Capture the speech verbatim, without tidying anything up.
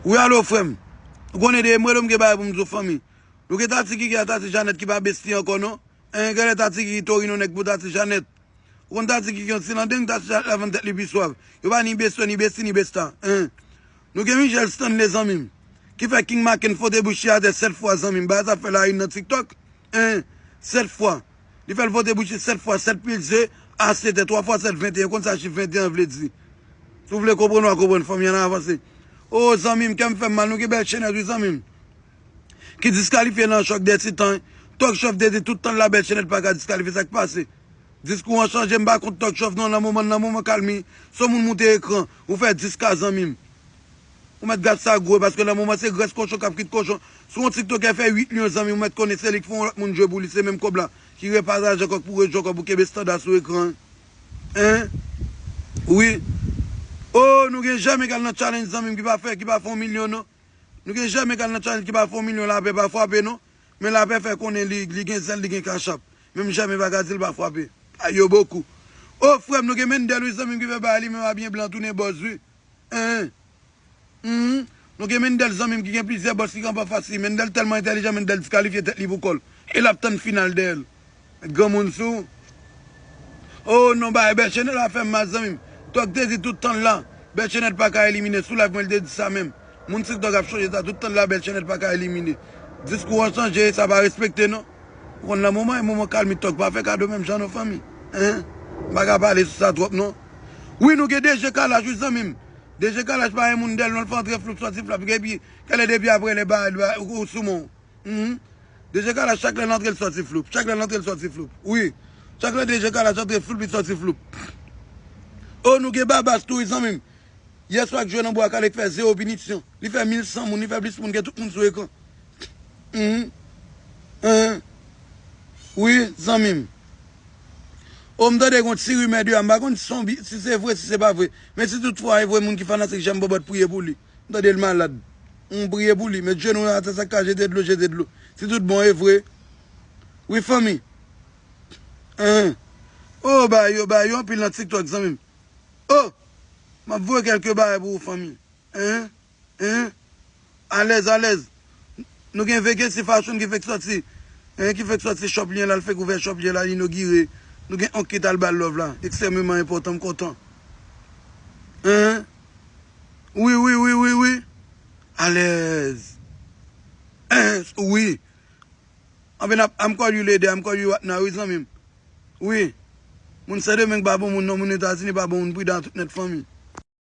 Wi, alo, frè m. Ou konnen de m rele m gen bagay pou m di w, fanmi. Nou gen Tati Kiki a Tati Janèt ki pa besti ankò, non. En, genlè Tati Kiki Torino nèg pou Tati Janèt. Ou konn Tati Kiki yon ti landeng, Tati Janèt la vann tèt li pi swav. Yo pa ni besti, ni besti, ni besta. En. Nou gen Michel Stanley, zanmi m, ki fè King Maken fote bouch li atè sèt fwa, zanmi m. Bagay sa fè la une nan TikTok. En. Sèt fwa. Li fè l fote bouch li sèt fwa, sèt pil ze, ase tè, twa fwa sèt, venteyen. Konn sa chif venteyen vle di. Si w vle konprann, w a konprann, fanmi, ann avanse. O, zanmi m, kè m fè m mal, nou gen Bèl Chenèt, wi, zanmi m, ki diskalifye nan Chòk dè Titan. Tòk Chòf te di tout tan l la Bèl Chenèt pa ka diskalifye, sa k pase? Diskou an chanje, m pa kont Tòk Chòf, non, nan moman, nan moman kalmi, se yon moun moute ekran, ou fè dis ka, zanmi m. Ou mèt gad sa gwo, paske nan moman se grès kochon k ap kit kochon. Si yon tiktokè fè uit milyon, zanmi, ou mèt konnen se li k fè yon lòt moun jwe pou li, se menm kòb la ki repataje ankò, k pou rejwe ankò, pou kenbe estanda sou ekran. En? Wi. O, nou gen Jèmen k al nan challenge, zanmi m, ki pa fè, ki pa fè yon milyon, non. Nou gen Jèmen k al nan challenge ki pa fè yon milyon, Lapè pa frape, non. Men Lapè fè konnen li, li gen zèl, li gen kachap. Menm Jèmen pa ka di l pa frape. Ay yo bokou. O, frè m, nou gen Mendel, wi, zanmi m, ki fè bagay li menm a byen blan tounen bòz, wi. En. Mhm. Nou gen Mendel, zanmi m, ki gen plizyè bòs ki kanpe anfas li. Mendel tèlman entèlijan, Mendel diskalifye tèt li pou kò l. E l ap tann final dèyè l. Granmoun sou. O non, bagay Bèl Chenèt la fè m mal, zanmi m. Tòk te di tout tan l la, Bèl Chenèt pa ka elimine. Sou live mwen, l te di sa menm. Moun TikTok ap chonje sa, tout tan l la, Bèl Chenèt pa ka elimine. Diskou an chanje, sa pa respekte, non. Ou konn nan moman, e moman kalmi, Tòk pa fè kado menm jan, non, fanmi. En? M pa ka pale sou sa twòp, non. Wi, nou gen D J Kalash, wi, zanmi m. D J Kalash pa yon moun dèl, non, l fè antre floup, sòti flap. Epi, kèlè depi apre, lè ba, ba, ou, ou sou mwen. Mhm. D J Kalash, chak lè l antre, l sòti floup. Chak lè l antre, l sòti floup. Wi. Chak lè D J Kalash antre floup, li sòti floup. O, nou gen Babas tou, wi, zanmi m. Yèswa k jwe nan bwa kale k fè zewo pinisyon. Li fè mil san moun, li fè plis moun ke tout moun sou ekran. Mhm. Hein. Wi, zanmi m. O, m tande gon ti rimè deyò, m pa konn si se yon bi-, si se vre, si se pa vre. Men si tout fwa e vre, moun ki fanatik Jèm Bòbòt, priye pou li. M tande l malad. M priye pou li. Met jenou atè, sa k ka jete dlo, jete dlo. Si tout bon e vre. Wi, fanmi. Hein. O, ba yo, ba yo anpil nan TikTok, zanmi m. O! M ap voye kèlke bagay pou ou, fanmi. Hein? Hein? Alèz, alèz. Nou gen Vegesi Fashion ki fèk sòti. Hein, ki fèk sòti shop li an la, l fèk ouvè shop li an la, inogire. Nou gen Onk ki t al ba l love la. Ekstrèmeman enpòtan, m kontan. Hein? Wi, wi, wi, wi, wi. Alèz. Hein, wi. Anben, ap, I'm call you later, I'm call you right now, wi, zanmi m. Wi. Moun Sendomeng pa bon moun, non, moun Etazini pa bon moun, pridan tout nèt, fanmi.